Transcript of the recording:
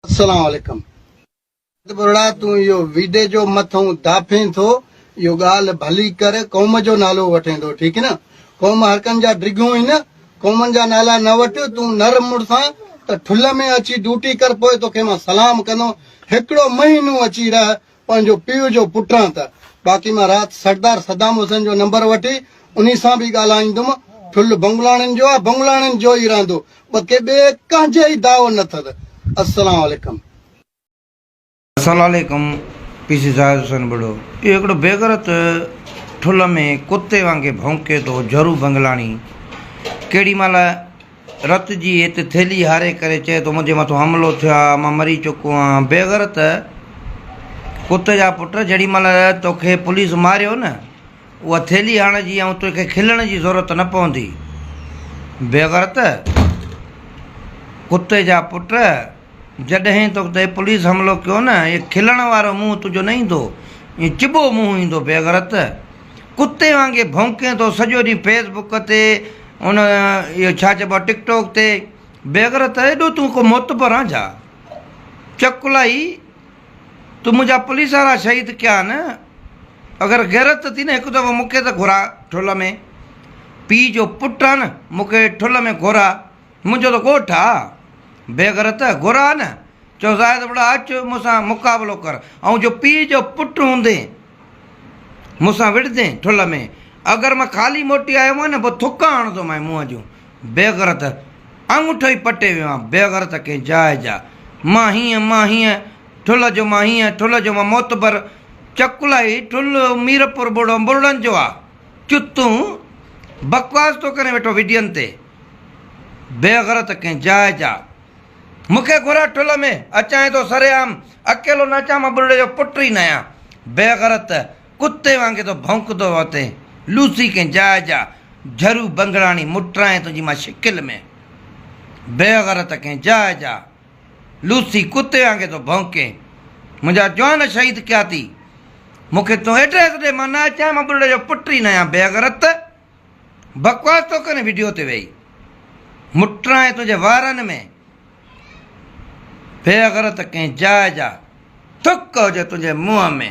السلام عليڪم ٻرڙا تون اهو ويڊي جو مٿئون داڦين ٿو اهو ڳالهه ڀلي ڪر قوم جو نالو وٺين ٿو ٺيڪ نه قوم هرڪن جا ڊگهيون هين قومن جا نالا نه وٺ تون نر مڙسان ته ٺلهه ۾ اچي ڊوٽي ڪر پوء توکي مان سلام ڪندو هڪڙو مهينو اچي رهه پنهنجو پيء جو پٽ آن ته باقي مان رات سردار صدام حسين جو نمبر وٺي انهي سان به ڳالهائيندم ٺلهه بنگلاڻين جو آ بنگلاڻين جو ئي رهندو ٻڪي ٻئي ڪنهن جي ئي دعوو نه ٿد السلام عليڪم. السلام عليڪم پي سي زاهد حسين ٻڍو اهو هڪڙو بيغرت ٺلهه ۾ ڪتي وانگي ڀونڪي ٿو جھرو بنگلاڻي ڪهڙي مهل رت جي هت ٿيلهي هاري ڪري چئي ٿو منهنجي مٿو حملو ٿيو آ مان مري چڪو آهيان بيغرت ڪتي جا پٽ جهڙي مهل توکي پوليس ماريو نه اها ٿيلهي هڻ جي ۽ توکي کلڻ جي ضرورت نه پوندي. بيغرت ڪتي جا پٽ جڏهن توتي پوليس حملو ڪيو نه اهي کلڻ وارو منهن تنهنجو نه ايندو ائين چٻو منهن ايندو بيغرت ڪتي وانگي ڀونڪين ٿو سڄو ڏينهن فيس بڪ تي ان اهو ڇا چئبو آهي ٽڪ ٽاڪ تي بيغرت ايڏو تون ڪو معتبر آن ڇا چڪلائي تو منهنجا پوليس وارا شهيد ڪيا نه اگر غيرت ٿي نه هڪ دفعو مونکي ته گهرا ٺل ۾ پي جو پٽ آ نه مونکي ٺل ۾ گهرا منهنجو ته ڳوٺ آ بيغرت گهرا نه چو زاهد بڙا اچ مون سان مقابلو ڪر ۽ جو پي جو پٽ هوندين مون سان وڙهندين ٺل ۾ اگر مان خالي موٽي آيو مان نه پوء ٿڪا هڻندو مانء منهن جون بيغرت آڱوٺو ئي پٽي ويو آن بيغرت ڪنهن جاء جا مان هيئن مان هيئن ٺلهه جو مان هيئن ٺلهه جو مان معتبر چڪلائي ٺلهه ميرپور ٻوڙو ٻرڙن جو آ چتون بڪواس ٿو ڪرين ويٺو وڊين تي بيغرت ڪنهن جاء جا مون کي گهرا ٺلهه ۾ اچانء ٿو سرعام اڪيلو نه اچان مان ٻرڙي جو پٽ ئي ناهيان بيغرت ڪتي وانگي ٿو ڀونڪندو وتين لوسي ڪنهن جاء جا جھرو بنگلاڻي مٽرانء تنهنجي مان شڪل ۾. بيغرت ڪنهن جاء جا لوسي ڪتي وانگي ٿو ڀونڪين. منهنجا جوان شهيد ڪيا ٿي. مون کي تون ايڊريس ڏي مان نه اچان مان ٻرڙي جو پٽ ئي ناهيان بيغرت. بڪواس ٿو ڪرين وڊيو تي ويهي. مٽرانء تنهنجي وارن ۾. بيغرت ڪنهن جاء جا ٿڪ هجي تنهنجي منهن ۾.